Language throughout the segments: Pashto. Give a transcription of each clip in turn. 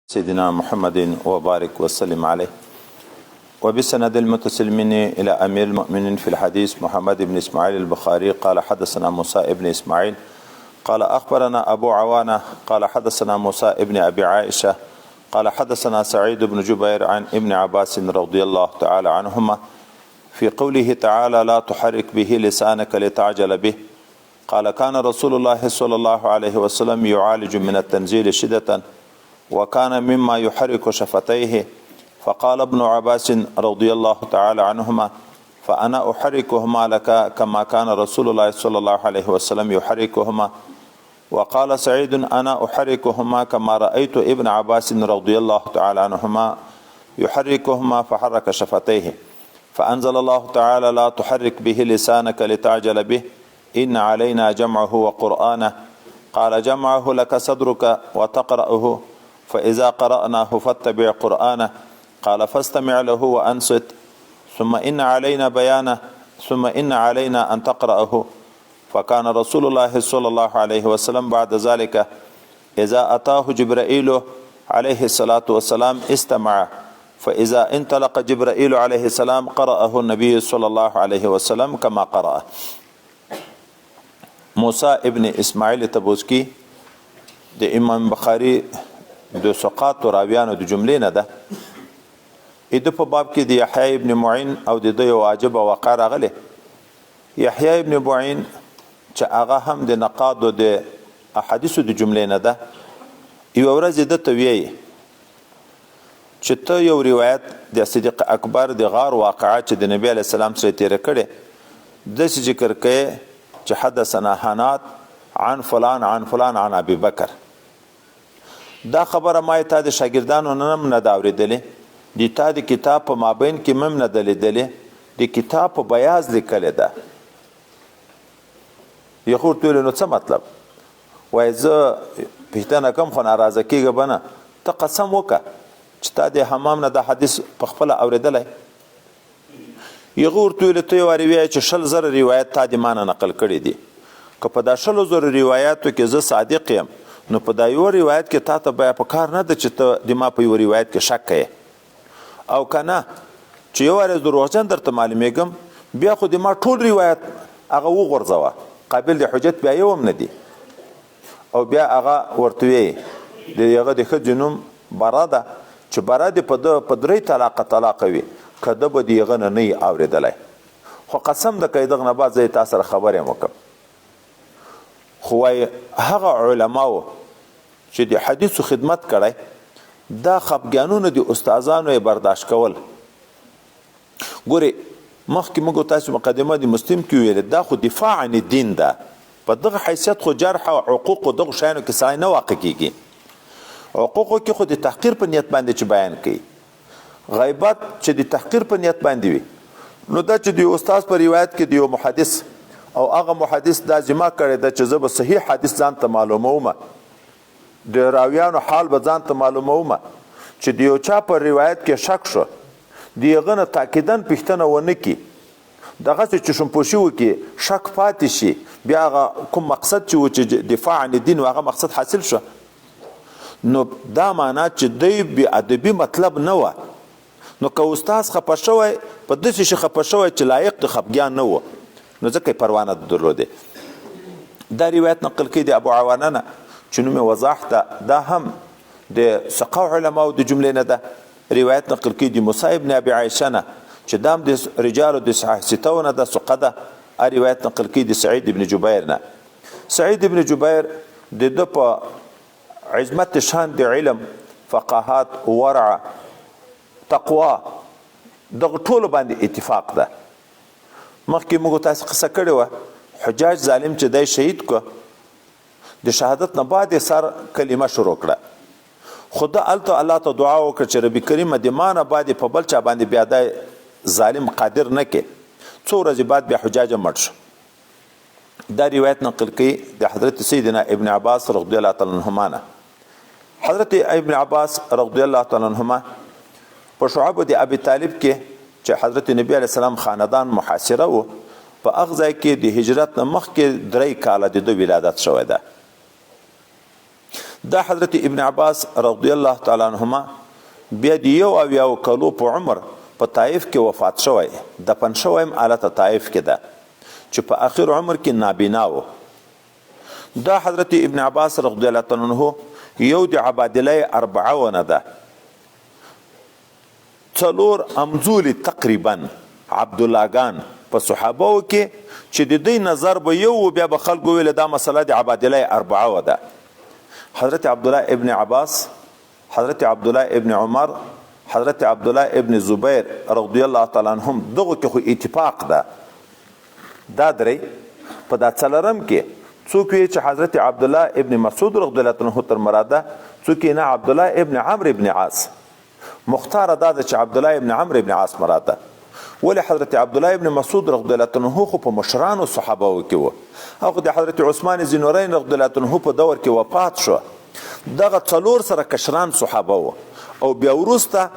سيدنا محمد وبارك وسلم عليه. وبسند المتصل مني إلى أمير المؤمنين في الحديث محمد بن إسماعيل البخاري قال حدثنا موسى ابن إسماعيل قال أخبرنا أبو عوانة قال حدثنا موسى ابن أبي عائشة قال حدثنا سعيد بن جبير عن ابن عباس رضي الله تعالى عنهما في قوله تعالى لا تحرك به لسانك لتعجل به. قال كان رسول الله صلى الله عليه وسلم يعالج من التنزيل شدة وكان مما يحرك شفتيه. فقال ابن عباس رضي الله تعالى عنهما فأنا أحركهما لك كما كان رسول الله صلى الله عليه وسلم يحركهما. وقال سعيد أنا أحركهما كما رأيت ابن عباس رضي الله تعالى عنهما يحركهما فحرك شفتيه. فأنزل الله تعالى لا تحرك به لسانك لتعجل به إن علينا جمعه وقرآنه. قال جمعه لك صدرك وتقرأه فإذا قرأناه فاتبع قرآنه. قال فاستمع له وأنصت ثم إن علينا بيانه ثم إن علينا أن تقرأه. فكان رسول الله صلى الله عليه وسلم بعد ذلك إذا أتاه جبرائيل عليه الصلاة والسلام استمع، فإذا انطلق جبرائيل عليه السلام قرأه النبي صلى الله عليه وسلم كما قرأ. موسی ابن اسماعیل تبوزکی د امام بخاری د ثقات راویانو د جملې نه ده. د په باب کې د یحیی ابن معین او د ده یو عجبه واقعه راغلې. یحیی ابن معین چې هغه هم د نقادو د احادیثو د جملې نه ده، یوه ورځ یې ده ته ویایي چې ته یو روایت د صدیق اکبر د غار واقعه چې د نبي علیه السلام سره تېره کړې داسې ذکر کوې چې حدثنا هنات عن فلان عن فلان عن ابي بکر. دا خبره ما تا د شاګردانو نه هم نه ده اورېدلې، د تا د کتاب په مابین کې مې هم نه ده لیدلې، د کتاب په بیاض لیکلې ده. یې خو ورته ویل نو څه مطلب؟ وایي زه پوښتنه کوم خو ناراضه کېږه به نه، ته قسم وکړه چې تا د حمام نه دا حدیث په خپله اورېدلی. هغه ورته ویل ته یو وارې وایې چې 20,000 روایت تا د ما نه نقل کړي دي، که په دا 20,000 روایاتو کې زه صادق یم نو په دا یو روایت کې تا ته بیا په کار نه ده چې ته د ما په یو روایت کې شک کوې، او که نه چې یو وارې دروغجن درته معلومېږم بیا خو د ما ټول روایت هغه وغورځوه، قابل د حجت بیا یو هم نه دی. او بیا هغه ورته ویې د هغه د ښځې نوم بره ده چې بره دې په ده په 3 طلاقه طلاقه وي، که ده به د هغه نه نه وي اورېدلی، خو قسم ده که دغه نه بعد زه یې تا سره خبرې هم وکړم. خو وایي هغه علماو چې د حدیثو خدمت کړی دا خفګانونه د استادانو یې برداشت کول. ګورې مخکې موږ تاسو مقدمه د مسلم کې ویلې دا خو دفاع عن الدین ده، په دغه حیثیت خو جرح او حقوق دغو شیانو کې سړی نه واقع کېږي. حقوقو کې خو د تحقیر په نیت باندې چې بیان کوي، غیبت چې د تحقیر په نیت باندې وي، نو دا چې د استاد په روایت کې د یو محدث او هغه محدث دا ذمه کړې ده چې زه به صحیح حدیث ځان ته معلوموم، د راویانو حال به ځان ته معلوموم، چې د یو چا په روایت کې شک شو د هغه نه تاکیداً پوښتنه ونه کړي، دغسې چشم پوشي وکړي، شک پاتې شي، بیا هغه کوم مقصد چې و چې دفاع عن الدین و هغه مقصد حاصل شو. نو دا معنا چې دی بې ادبي مطلب نه وه. نو که استاد خفه شوی په داسې شي خفه شوی چې لایق د خفګان نه و، نو ځکه یې پروا نه درلودې. دا روایت نقل کوي د ابو عوانه نه چې نوم یې وضاح ده، دا هم د ثقه علماو د جملې نه ده. روایت نقل کوي د موسی ابن ابي عایشه نه چې دا هم د رجالو د صحاح ستو نه ده، ثقه ده. روایت نقل کوي د سعید ابن جبیر نه. سعید ابن جبیر د ده په عظمت شان د علم، فقاهت، ورع، تقوا دغه ټولو باندې اتفاق ده. مخکې موږ تاسې قصه کړې وه، حجاج ظالم چې دی شهید کړ، د شهادت نه بعد یې سر کلمه شروع کړه، خو ده هلته الله ته دعا وکړه چې رب کریم د ما نه بعد په بل چا باندې بیا دی ظالم قادر نه کړي. څو ورځې بعد بیا حجاج مړ شو. دا روایت نقل کوي د حضرت سیدنا ابن عباس رضی الله تعالی عنهما نه. حضرت ابن عباس رضی الله تعالی عنهما په شعب د ابي طالب کې چې حضرت نبی علیه السلام خاندان محاصره و، په هغه ځای کې د هجرت نه مخکې 3 کاله د ده ولادت شوی ده. دا حضرت ابن عباس رضی الله تعالی عنهما بیا د 71 کلو په عمر په طائف کې وفات شوی، دفن شوی هم هلته طائف کې ده چې په اخر عمر کې نابینا و. دا حضرت ابن عباس رضی الله تعالی عنه یو د عبادله اربعه ونه ده، څلور امزولي تقریبا عبدالله ګان په صحابه و کې چې د دوی نظر به یو و، بیا به خلکو ویل دا مسله د عبادله اربعه و ده. حضرت عبدالله ابن عباس، حضرت عبدالله ابن عمر، حضرت عبدالله ابن زبیر رضی الله تعالی عنهم، دغو کې خو اتفاق ده. دا درې په دا څلورم کې څوک وی چې حضرت عبدالله ابن مسعود رضی الله عنه تر مراد ده، څوک نه عبدالله ابن عمرو ابن عاص. مختار دا ده چې عبدالله ابن عمرو ابن عاص مراد ده. ولې حضرت عبدالله ابن مسعود رضی الله عنه خو په مشرانو صحابه کې و، او د حضرت عثمان ذینورین رضی الله عنه په دور کې وفات شو. دغه څلور سره کشران صحابه و، او بیا وروسته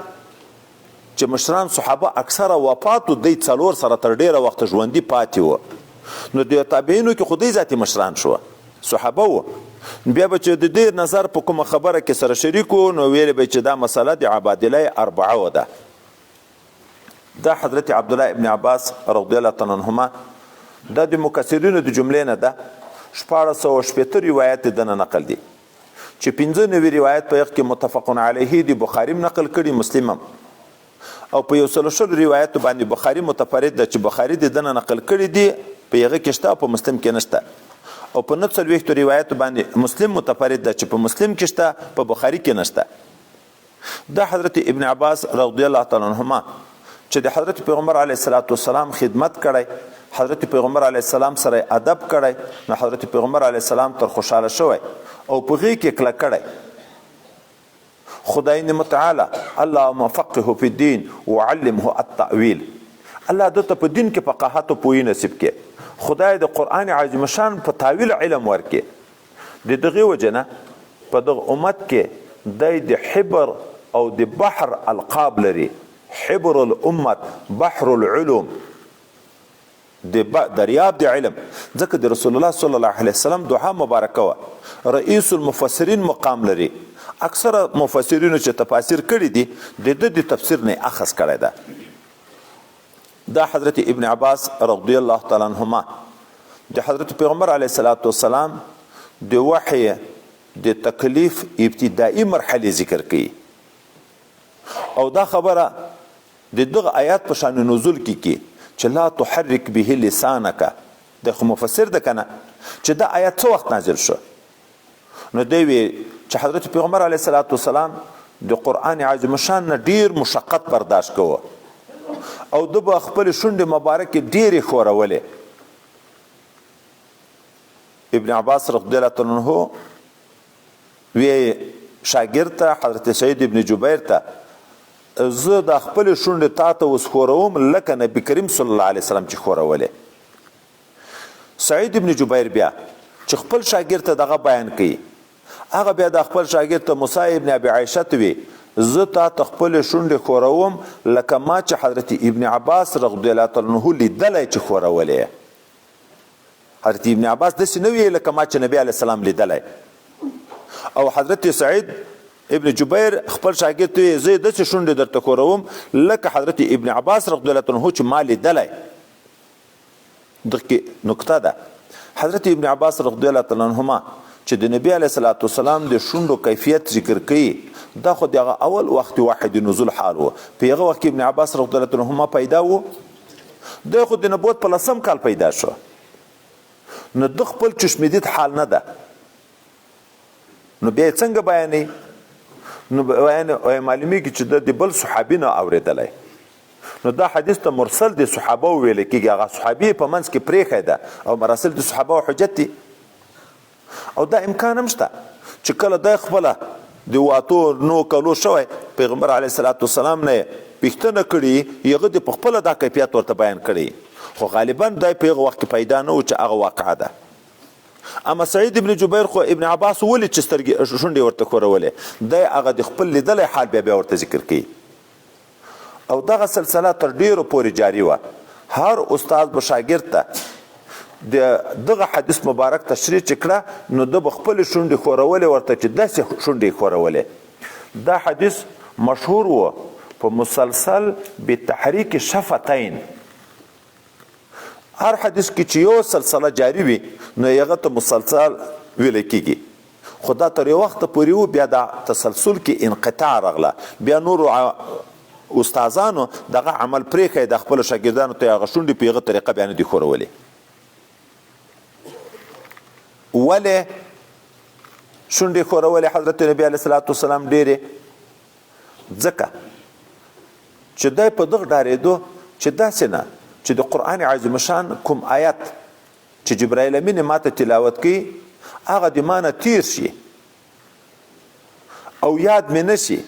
چې مشران صحابه اکثره وفات و، دی څلور سره تر ډېره وخته ژوندي پاتې و. نو د تابعینو کې خو دی ذاتي مشران شو، صحابه و. بیا به چې د دې نظر په کومه خبره کې سره شریک و، نو ویل به چې دا مسله د عبادله اربعه و ده. دا حضرت عبدالله ابن عباس رضی الله تعالی عنهما دا د مکثرینو د جملې نه ده. 1660 روایت د نه نقل دي چې 95 روایت په یخ کې متفق علیه دی، بخاری نقل کړي، مسلم هم، او په 120 روایت باندې بخاری متفرد ده چې بخاری د دنه نقل کړي دي، په هغه کې شته، په مسلم کې نشته. او په 49 روایت باندې مسلم متفرد ده چې په مسلم کې شته، په بخاری کې نشته. دا حضرت ابن عباس رضی الله تعالی عنهما چې د حضرت پیغمبر علیه الصلاة والسلام خدمت کړی، حضرت پیغمبر علیه السلام سره ادب کړی، نو حضرت پیغمبر علیه السلام تر خوشاله شوی او په غېږ کې کلک کړی. خدای متعالی اللهم فقهه فی الدین وعلمه التأویل، الله ده ته په دین کې فقاهت او پوهي نصیب کړي، خدای د قرآن عظیم شان په تاویل علم ورکړي. د دغې وجې نه په دغه امت کې دی د حبر او د بحر القاب لري، حبر الامت، بحر العلوم، د دریاب د علم. ځکه د رسول الله صلی الله علیه وسلم دعا مبارکه وه، رئیس المفسرین مقام لري. اکثره مفسرینو چې تفاسیر کړي دي د ده د تفسیر نه اخذ کړی ده. دا حضرت ابن عباس رضی الله تعالی عنهما د حضرت پیغمبر علیه الصلاة والسلام د وحی د تکلیف ابتدایي مرحلې ذکر کوي، او دا خبره د دغه آیات په شان نزول کې کې چې لا تحرک به لسانک، د خو مفسر ده کنه چې دا آیات څه وخت نازل شو. نو دی وی چې حضرت پیغمبر علیه الصلاة والسلام د قرآن عظیم شان نه ډیر مشقت برداشت کوه، او ده به خپلې شونډې مبارکې ډېرې ښورولې. ابن عباس رضی الله تعالی عنه وی شاګرد ته حضرت سعید ابن جبیر ته، زه دا خپلې شونډې تا ته اوس ښوروم لکه نبی کریم صلی الله علیه وسلم چې ښورولې. سعید ابن جبیر بیا چې خپل شاګرد ته دغه بیان کوي، هغه بیا د خپل شاګرد ته موسی ابن ابي عایشه ته وی، زه تا ته خپلې شونډې ښوروم لکه ما چې حضرت ابن عباس رضی الله تعالی عنه لیدلی چې ښورولې. حضرت ابن عباس داسې نه وی لکه ما چې نبی علیه السلام لیدلی. او حضرت سعید ابن جبیر خپل شاګرد ته وی، زه داسې شونډې درته ښوروم لکه حضرت ابن عباس رضی الله عنه چې ما لیدلی. دغه کې نکته ده، حضرت ابن عباس رضی الله تعالی عنهما چې د نبی علیه الصلاة والسلام د شونډو کیفیت ذکر کوي، دا خو د هغه اول وخت وحی د نزول حال و. په هغه وخت کې ابن عباس رضی الله تعالی عنهما پیدا و، دی خو د نبوت په لسم کال پیدا شو، نو د خپل چشمدید حال نه ده، نو بیا یې څنګه بیانوي؟ نو بیان معلومیږي چې د بل صحابي نه اورېدلی. نو دا حدیث ته مرسل د صحابه ویل کېږي، هغه صحابي په منځ کې پرېښی ده، او مراسل د صحابه حجت دي. او دا امکان هم شته چې کله دی خپله د واتو نو کلو شوی پیغمبر علیه الصلاة والسلام نه پوښتنه کړې، هغه دې په خپله دا کیفیت ورته بیان کړی، خو غالبا دی په هغه وخت کې پیدا نه و چې هغه واقعه ده. اما سعید ابن جبیر خو ابن عباس ولید چې سترګې شونډې ورته ښورولې، دی هغه د خپل لیدلی حال بیا بیا ورته ذکر کوي. او دغه سلسله تر ډیرو پورې جاری وه. هر استاد به شاګرد ته د دغه حدیث مبارک تشریح چې کړه، نو ده به خپلې شونډې ښورولې ورته چې داسې شونډې یې ښورولې. دا حدیث مشهور و په مسلسل بتحریک شفتین. هر حدیث کې چې یو سلسله جاری وي نو هغه ته مسلسل ویل کېږي، خو دا تر یو وخته پورې و، بیا دا تسلسل کې انقطاع راغله، بیا نورو استادانو دغه عمل پرېښی، د خپلو شاګردانو ته یې هغه شونډې په هغه طریقه بیا نه دي ښورولې. ولې شونډې ښورولې حضرت نبی علیه الصلاة والسلام ډېرې؟ ځکه چې دی په دغه ډارېدو چې داسې نه چې د قرآن عظیم شان کوم آیت چې جبرائیل امین ماته تلاوت کوي هغه د ما نه تیر شي او یاد مې نه شي،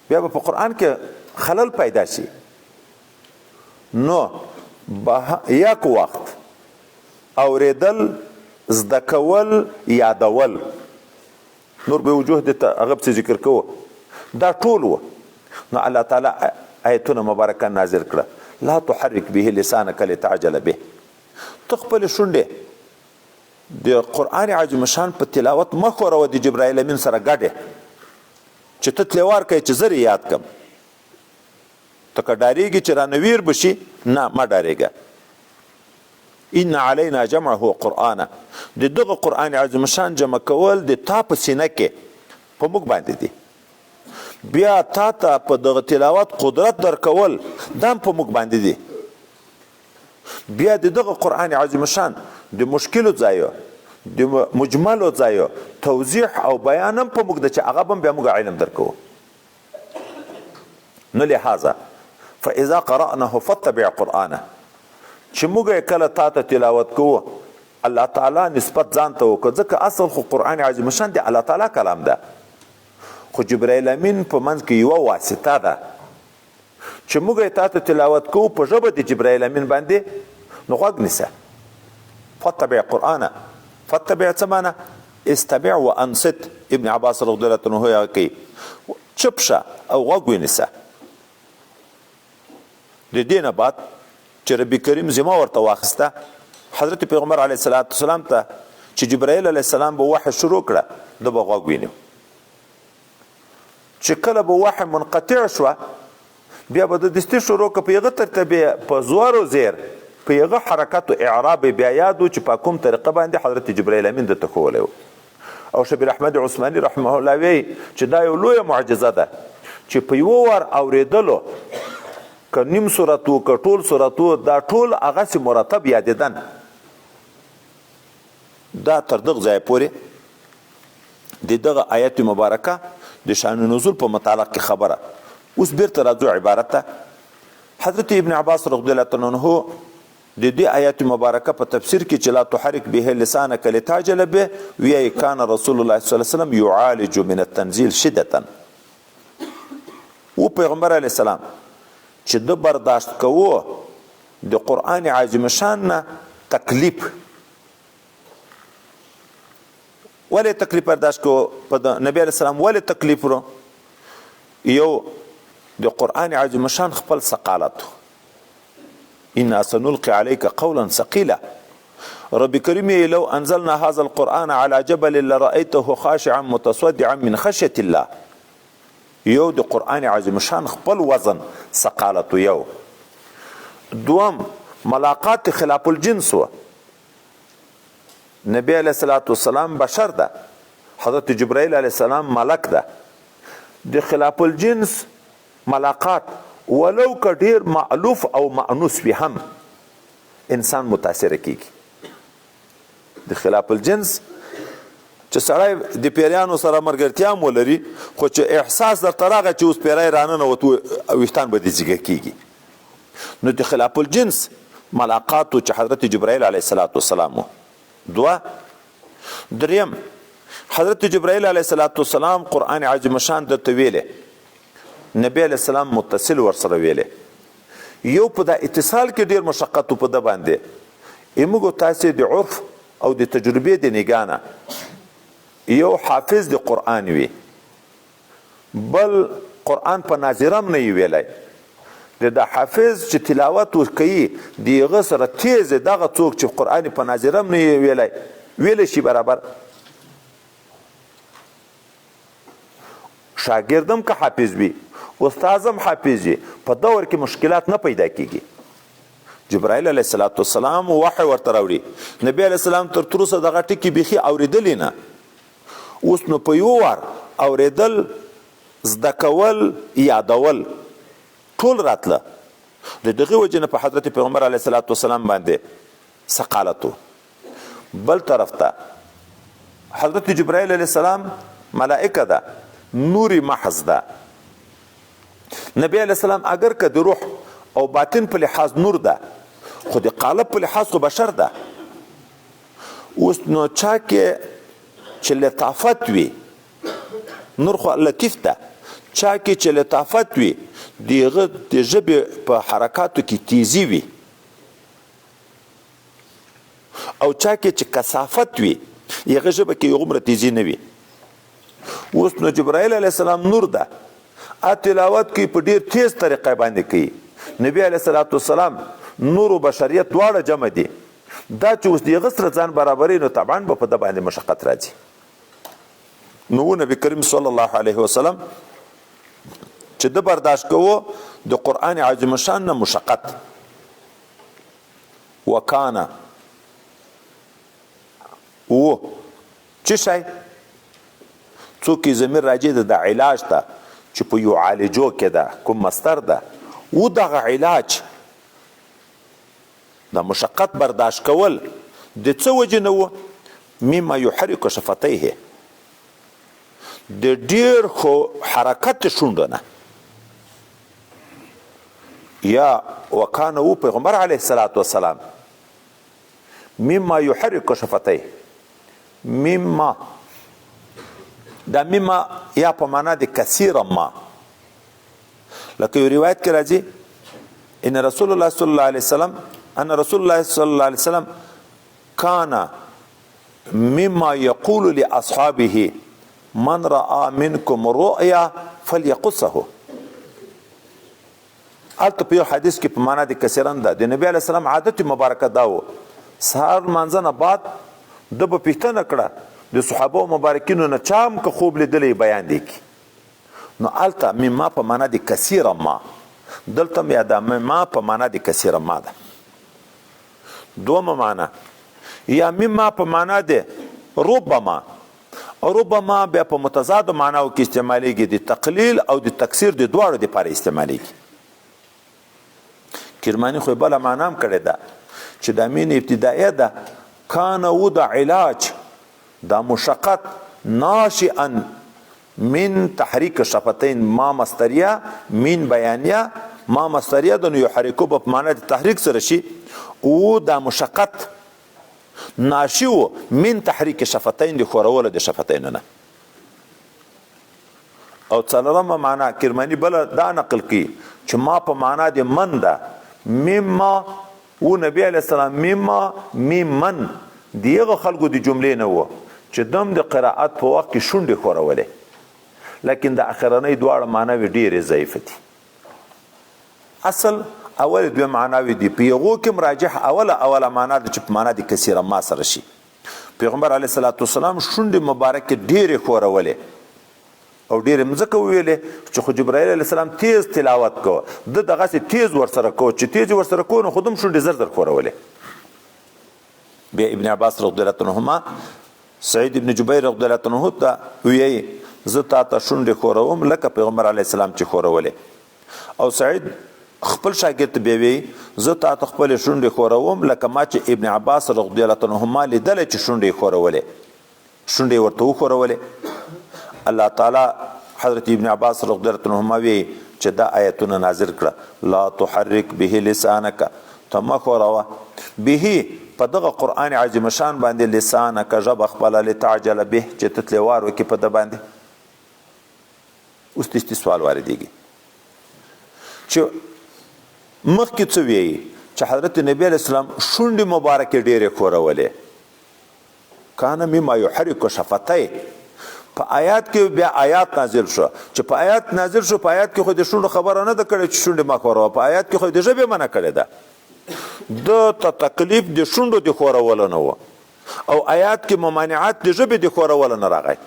بیا به په قرآن کې خلل پیدا شي. نو به یک وخت اورېدل، زده کول، یادول، نور به وجوه د هغه پسې ذکر کوو، دا ټول و. نو الله تعالی آیتونه مبارکه نازل کړه، لا تحرک به لسانک لتعجل به. ته خپلې شونډې د قرآن عظیم شان په تلاوت مه ښوروه د جبرائیل امین سره ګډې، چې ته تلې وار کوې چې زر یې یاد کړم. ته که ډارېږي چې رانه ویر به شي، نه مه ډارېږه. ان علینا جمعه قرآنه، د دغه قرآن عظیم شان جمع کول د تا په سینه کې په موږ باندې دي، بیا تا ته په دغه تلاوت قدرت درکول دا هم په موږ باندې دي. بیا د دغه قرآن عظیم شان د مشکلو ځایو، د مجملو ځایو توضیح او بیان هم په موږ ده چې هغه به هم بیا موږ علم درکوو. نو لهذا فاذا قرأناه فاتبع قرآنه، چې موږ یې کله تا ته تلاوت کوو الله تعالی نسبت ځان ته وکړ، ځکه اصل خو قرآن عظیم شان دی الله تعالی کلام ده، خو جبرائیل امین په منځ کې یوه واسطه ده چې موږ یې تا ته تلاوت کوو په ژبه د جبرائیل امین باندې، نو غوږ نیسه. فاتبع قرآنه، فاتبع څه معنی؟ استمع وانصت. ابن عباس رضی الله عنه یې کوي چپ شه او غوږ ونیسه. د دې نه بعد چې رب کریم ذمه ورته واخیسته حضرت پیغمبر علیه الصلاة والسلام ته چې جبرائیل علیه السلام به وحی شروع کړه، ده به غوږ ونیو. چې کله به وحی منقطع شوه بیا به د دستي شروع که په هغه ترتیب په زور او زیر په هغه حرکت او اعراب بیا یاد و چې په کوم طریقه باندې حضرت جبرائیل امین ده ته ښوولی و. او شبیر احمد عثماني رحمه الله وایي چې دا یو لویه معجزه ده چې په یوه وار اورېدلو که نیم سورت و که ټول سورت و دا ټول هغسې مرتب یادېدن. دا تر دغه ځایه پورې د دغه آیت مبارکه د شان نزول په متعلق کې خبره. اوس بیرته راځو عبارت ته. حضرت ابن عباس رضی الله تعالی عنہ د دې آیت مبارکه په تفسیر کې چې لا تحرک به لسانک لتعجل به ویایي کان رسول الله صلی الله علیه وسلم يعالج من التنزيل شدة. و پیغمبر علیه السلام چې ده برداشت کوو د قرآن عظیم شان نه تکلیف، ولې تکلیف برداشت کوو؟ په نبی علیه السلام ولې تکلیف ورو؟ یو د قرآن عظیم شان خپل ثقالت، انا سنلقي عليك قولا ثقيلا. رب کریم یې لو انزلنا هذا القرآن على جبل لرأيته خاشعا متصدعا من خشية الله. یو د قرآن عظیم شان خپل وزن ثقالت، یو دوم ملاقات خلاف الجنس و. نبی علیه الصلاة والسلام بشر ده، حضرت جبرائیل علیه السلام ملک ده. د خلاف الجنس ملاقات ولو که ډیر مألوف او مأنوس وي هم انسان متاثر کیږي. د خلاف الجنس چې سړی د پیریانو سره ملګرتیا هم ولري، خو چې احساس درته راغی چې اوس پیری راننوت ویښتان به دې ځیګه کیږي. نو د خلاف الجنس ملاقات چې حضرت جبرائیل علیه الصلاة والسلام و. دوه دریم حضرت جبرائیل علیه الصلاة والسلام قرآن عظیم شان درته ویلې، نبی علیه السلام متصل ورسره ویلې. یو په دا اتصال کې ډیر مشقت و په ده باندې. موږ تاسې د عرف او د تجربې د نګاه یو حافظ د قرآن وي، بل قرآن په ناظره هم نه وي ویلی. د د د حافظ چې تلاوت ورکوي د هغه سره تیز دغه څوک چې قرآن په ناظره هم نه ویلی ویلی شي برابر. شاګرد هم که حافظ وي، استاد هم حافظ وي، په دور کې مشکلات نه پیدا کیږي. جبرائیل علیه السلام وحی ورته راوړي، نبی علیه السلام تر اوسه دغه ټکي بیخي اورېدلی نه. اوس نو په یو وار اورېدل، زده کول، یادول ټول راتله. د دغې وجې نه په حضرت پیغمبر علیه السلام باندې ثقالت و. بل طرف ته حضرت جبرائیل علیه السلام ملائکه ده، نور محض ده. نبی علیه السلام اگر که د روح او باطن په لحاظ نور ده، خو د قالب په لحاظ خو بشر ده. اوس نو چا کې چې لطافت وي، نور خو لطیف ده، چا کې چې لطافت وي د هغه د ژبې په حرکاتو کې تیزي وي، او چا کې چې کثافت وي هغه ژبه کې هغومره تیزي نه وي. اوس نو جبرائیل علیه السلام نور ده، ا تلاوت کوي په ډیر تیز طریقه باندې کوي. نبی علیه السلام نور و بشریت دواړه جمع دي. دا چې اوس د هغه سره ځان برابري، نو طبعا به په ده باندې مشقت راځي. نو نبی کریم صلی الله علیه وسلم چې ده برداشت کوو د قرآن عظیم الشان نه مشقت. وکانه و چې شی څوک یې ضمیر راجع ده د علاج ته چې په یعالجو کې ده کوم مصدر ده، و دغه علاج د مشقت برداشت کول د څه وجې نه و؟ مما یحرک شفتیه، د ډېر خو حرکت شونډو نه. یا وکانه و پیغمبر علیه الصلاة والسلام مما یحرک شفتیه، مما دا مما یا په معنا د کثیرا ما، لکه یو روایت کې راځي ان رسول الله صلی الله علیه وسلم ان رسول الله صلی الله علیه وسلم کان مما یقول لاصحابه من رأى منکم رؤیا فلیقصه. هلته په یو حدیث کې په معنا د کثیرا ده، د نبی علیه السلام عادت مبارکه دا و، سهار لمانځه نه بعد ده به پوښتنه کړه د صحابو مبارکینو نه چا هم که خوب لیدلی بیان دی کړي. نو هلته مما په معنا د کثیرا ما، دلته هم یا دا مما په معنا د کثیرا ما ده. دومه معنا یا مما په معنا د ربما، ربما بیا په متضادو معناو کې استعمالیږي، د تقلیل او د تکثیر د دواړو دپاره استعمالیږي. کرماني خو یې بله معنا هم کړې ده چې دا مین ابتدایه ده، کان و د علاج دا مشقت ناشئا من تحریک شفتین، ما مستریه من بیانیه، ما مستریه د نو یحرکو په معنا د تحریک سره شي، او دا مشقت ناشی و من تحریک شفتین د ښورولو د شفتینو نه. او څلورمه معنا کرماني بله دا نقل کوي چې ما په معنا د من ده، مما و نبی علیه السلام مما ممن د هغه خلکو د جملې نه و چې دم د قرائت په وخت کې شونډې ښورولې، لیکن د اخرنۍ دواړه معناوې ډېرې ضعیفه دي. اصل اولې دوې معناوې دي، په هغو کې هم راجح اوله اوله معنا ده چې په معنا د کثیره ما سره شي. پیغمبر علیه الصلاة والسلام شونډې مبارکې ډېرې ښورولې او ډېرې مځکه وویلې چې خو جبرائیل علیه السلام تیز تلاوت کوه، ده دغسې تیز ورسره کوه چې تیز یې ورسره کوه نو خو ده هم شونډې زر زر ښورولې. بیا ابن عباس رضی الله عنهما سعید ابن جبیر رضی الله عنه ته ویایي زه تا ته شونډې ښوروم لکه پیغمبر علیه السلام چې ښورولې. او سعید خپل شاګرد ته بیا ویایي زه تا ته خپلې شونډې ښوروم لکه ما چې ابن عباس رضی الله عنهما لیدلی چې شونډې یې ښورولې، شونډې یې ورته وښورولې. الله تعالی حضرت ابن عباس رضی الله عنهما ویایي چې دا آیتونه نازل کړه، لا تحرک به لسانک، ته مه ښوروه به په دغه قرآن عظیم شان باندې لسانک ژبه خپله، لتعجل به چې ته تلې وار وکړې په ده باندې. اوس دې سوال واردېږي چې مخکې څه ویایي چې حضرت نبی علیه السلام شونډې مبارکې ډېرې ښورولې، کان مما یحرک شفتیه، په آیات کې بیا آیات نازل شو، چې په آیات نازل شو، په آیات کې خو د شونډو خبره نه ده کړې چې شونډې مه ښوروه، په آیات کې خو د ژبې منع کړې ده. ده ته تکلیف د شونډو د ښورولو نه و، او آیات کې ممانعت د ژبې د ښورولو نه راغی.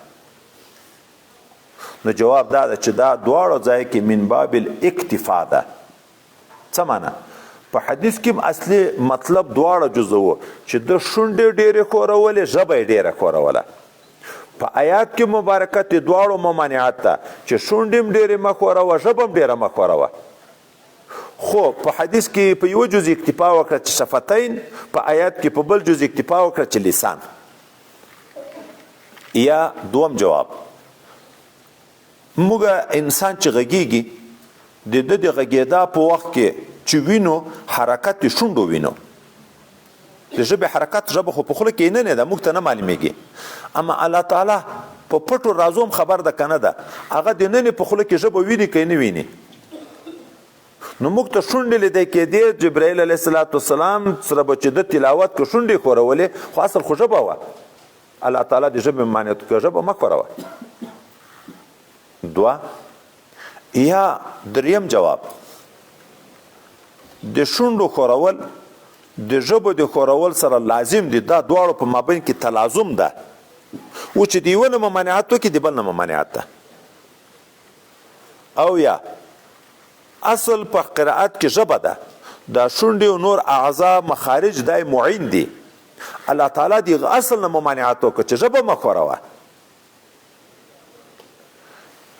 نو جواب دا ده چې دا دواړو ځای کې من باب الاکتفا ده. څه معنی؟ په حدیث کې اصلي مطلب دواړه جزء وو چې د شونډې ډېرې ښورولې، ژبه یې ډېره ښوروله. په آیات کې مبارکه د دواړو ممانعت ده چې شونډې هم ډېرې مه ښوروه، ژبه هم ډېره مه ښوروه. خو په حدیث کې په یوه جز اکتفا وکړه چې شفتین، په آیات کې په بل جز اکتفا وکړه چې لسان. یا دوم جواب، موږ انسان چې غږیږي د ده د غږېدا په وخت کې چې وینو حرکت د شونډو وینو، د ژبې حرکت، ژبه خو په خوله کې نه ده، موږ ته نه معلومیږي. اما الله تعالی په پټو رازو هم خبر ده که نه ده، هغه د ننې په خوله کې ژبه ویني که نه ویني. نو موږ ته شونډې لیدې کېدې، جبرائیل علیه السلام سره به چې ده تلاوت که شونډې ښورولې، خو اصل خو ژبه وه. الله تعالی د ژبې ممانعت وکړ، ژبه مه ښوروه. دوه یا دریم جواب، د شونډو ښورول د ژبو د ښورول سره لازم دي، دا دواړو په مابین کې تلازم ده، و چې د یوه نه ممانعت وکړي د بل نه ممانعت ده. او یا اصل په قرائت کې ژبه ده، دا شونډې او نور اعضا مخارج دای معین دي، الله تعالی د اصل نه ممانعت وکړ چې ژبه مه ښوروه.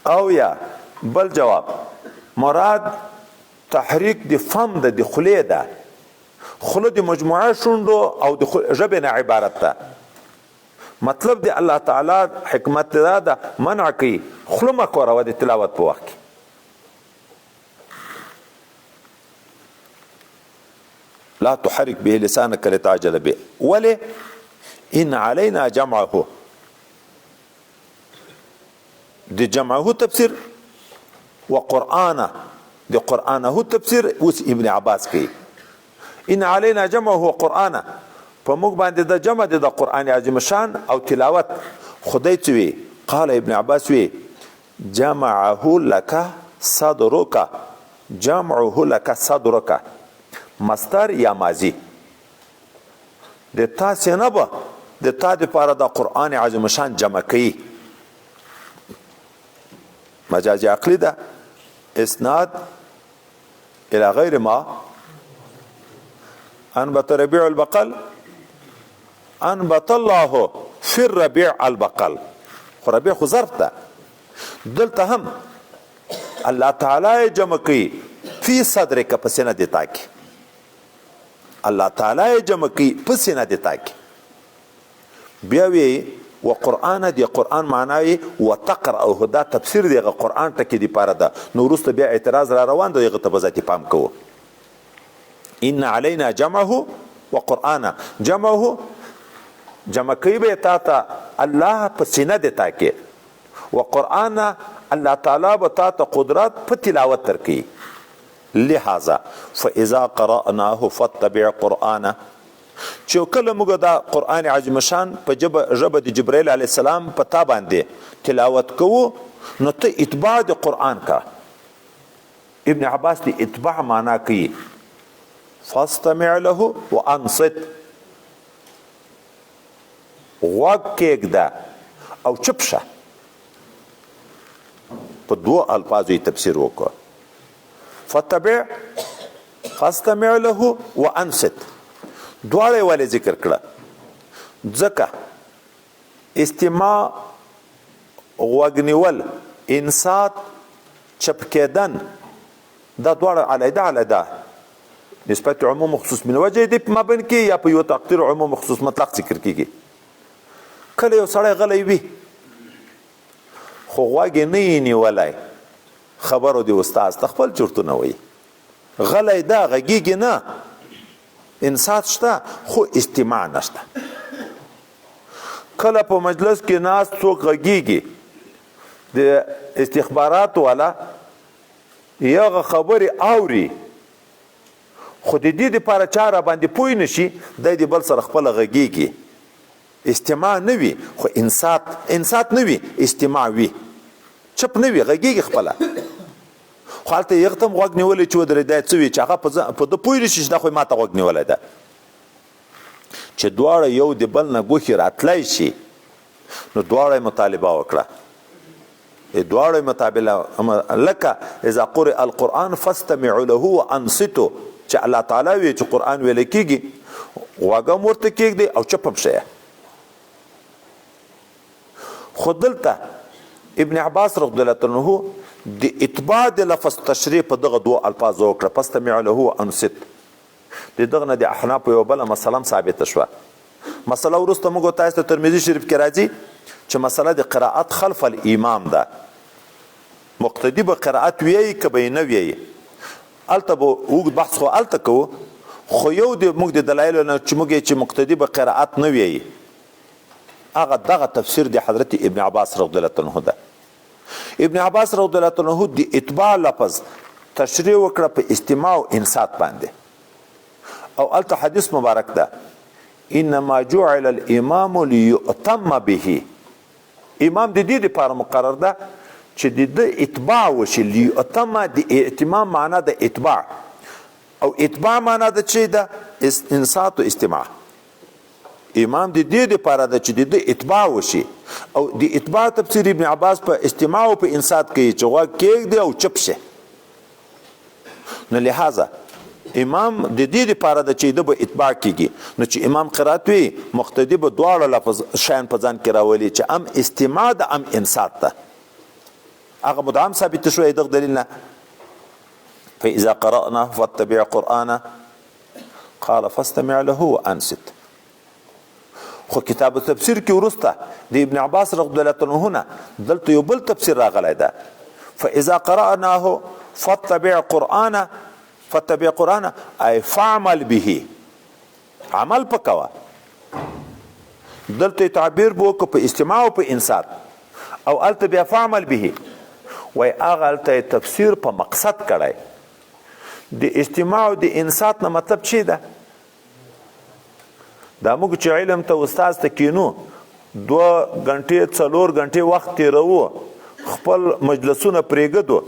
او یا بل جواب، مراد تحریک د فم ده، د خولې ده، خوله د مجموعه شونډو او د ژبې نه عبارت ده. مطلب د الله تعالی حکمت دا ده، منع کوي خوله مه ښوروه د تلاوت په وخت کې. لا تحرك به لسانك لتعجل به، ولې؟ ان علينا جمعه. د جمعه تفسیر وقرآنه، د قرآنه تفسیر اوس ابن عباس کوي. ان علينا جمعه وقرآنه، په موږ باندې د جمع د قرآن عظیم شان او تلاوت. خدای څه وی؟ قال ابن عباس وی جمعه لك صدرك، جمعه لك صدرك، مصدر یا ماضی. د تا سینه به د تا دپاره د قرآن عظیم شان جمع کوي. مجاز عقلی ده، اسناد الى غیر ما انبت ربيع البقل، انبت الله في الربيع البقل. خو ربيع خو ظرف ده، دلته هم الله تعالی جمع کوي فی صدرک، په سینه د تا کې الله تعالی جمع کوي په سینه د تا کې. بیا وی وقرآن، دی قرآن معنی وی وتقرأه، دا تفسیر دی هغه قرآن ټکی دی پاره ده. نو وروسته بیا اعتراض را روان دی، هغه ته به ذاتي پام کوو. ان علينا جمعه وقرآن، جمعه جمع کوي به تا ته الله په سینه د تا کې، وقرآن الله تعالی به تا ته قدرت په تلاوت درکوي. لهذا فإذا قرأناه فاتبع قرآنه، چې کله موږ دا قرآن عظیم شان په ژبه د جبرائیل علیه السلام په تا باندې تلاوت کوو، نو ته اتباع د قرآن کا. ابن عباس د اتباع معنا کوي فاستمع له وانصت، غوږ کېږده او چپ شه. په دوو الفاظو یې تفسیر وکړ، فتبع فاستمع له وانصت، دواړه یې ولې ذکر کړه؟ ځکه استماع غوږ نیول، انصات چپ کېدن، دا دواړه علیحده علیحده نسبت عموم خصوص من وجه دی په مابین کې، یا په یو تقدیر عموم خصوص مطلق ذکر کېږي. کله یو سړی غلی وي خو غوږ یې نه یې نیولی، خبرو د استاد ته خپل چرتونه وایي، غلی ده، غږېږي نه، انصات شته خو استماع نشته. کله په مجلس کې ناست څوک غږېږي، د استخباراتو والا یغه خبرې اوري، خو د دې دپاره چا را باندې پوه نه شي، دی د بل سره خپله غږېږي. استماع نه وي خو انصات، انصات نه وي استماع وي، چپ نه وي، غږیږي خپله. خو هلته یې هغه ته هم غوږ نیولی چې ودرېد، دا یې څه وي چې هغه په ده پوه نه شي چې دا خو یې ما ته غوږ نیولی ده. چې دواړه یو د بل نه ګوښې راتلی شي نو دواړه یې مطالبه وکړه، دواړه یې مطالبه لکه اذا قرئ القرآن فاستمعوا له وانصتوا، چې الله تعالی وی چې قرآن ویل کېږي غوږ هم ورته کېږدئ او چپ هم شئ. خو دلته ابن عباس رضی الله عنه د اتباع د لفظ تشریح په دغه دوو الفاظو وکړه، فاستمع له وانصت. د دغه نه د احنافو یوه بله مسله هم ثابته شوه. مسله وروسته موږ تاسو ته ترمذي شریف کې راځي چې مسله د قرائت خلف الامام ده، مقتدي به قرائت ویایي که به یې نه ویایي، هلته به اوږد بحث خو هلته کوو. خو یو د موږ د دلایلو نه چې موږ یې چې مقتدي به قرائت نه ویایي، هغه دغه تفسیر د حضرت ابن عباس رضی الله عنه ده. ابن عباس رضی الله عنه د اتباع لفظ تشریح وکړه په استماع او انصات باندې، او هلته حدیث مبارک ده، انما جعل الامام ليؤتم به، امام د دې لپاره مقرر ده چې د ده اتباع وشي. ليؤتم د ائتمام معنا د اتباع، او اتباع معنا د چې ده انصات او استماع. امام د دې لپاره ده چې د ده اتباع وشي، او د اتباع تفسیر ابن عباس په استماع او په انصات کوي چې غوږ کېږدي او چپ شي. نو لهذا امام د دې لپاره ده چې ده به اتباع کېږي. نو چې امام قرات وي مقتدي به دواړه لفظ شیان په ځان کې راولي چې ام استماع ده ام انصات ده. هغه مدعم ثابت شوی دغه دلیل نه. فإذا قرأناه فاتبع قرآنه قال فاستمع له وأنصت. خو کتاب التفسیر کې وروسته د ابن عباس رضی الله عنه نه دلته یو بل تفسیر راغلی ده، فإذا قرأناه فاتبع قرآنه، فاتبع قرآنه أي فاعمل به، عمل پکوه. دلته تعبیر به وکړو په استماع او په انصات، او هلته بیا فاعمل به وایي هغه هلته یې تفسیر په مقصد کړی. د استماع او د انصات نه مطلب چی ده؟ دا موږ چې علم ته استاد ته کینو 2 غنټې 4 غنټې وخت تېروو، خپل مجلسونه پرېږدو،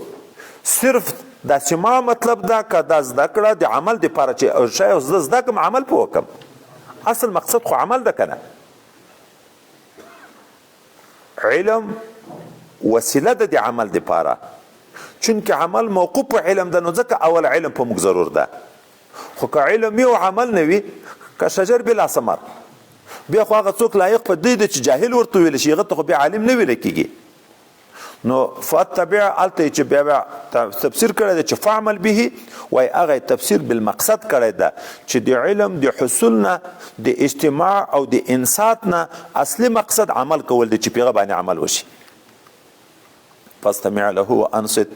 صرف دا سما مطلب دا که دا زده کړه د عمل دپاره چې شی زه زده کړم عمل په وکړم، اصل مقصد خو عمل ده که نه. علم وسیله ده د عمل دپاره، چونکه عمل موقوف په علم ده، نو ځکه اول علم په موږ ضرور ده. خو که علم یو عمل نه وي که شجر بلا ثمر، بیا خو هغه څوک لایق په دې دی چې جاهل ورته ویل شي، هغه ته خو بیا عالم نه ویل کېږي. نو فاتبع هلته یې چې بیا بیا تفسیر کړی دی چې فعمل به، وایي هغه یې تفسیر بالمقصد کړی ده چې د علم د حصول نه د اجتماع او د انصات نه اصلي مقصد عمل کول دی چې په هغه باندې عمل وشي. فاستمع له وانصت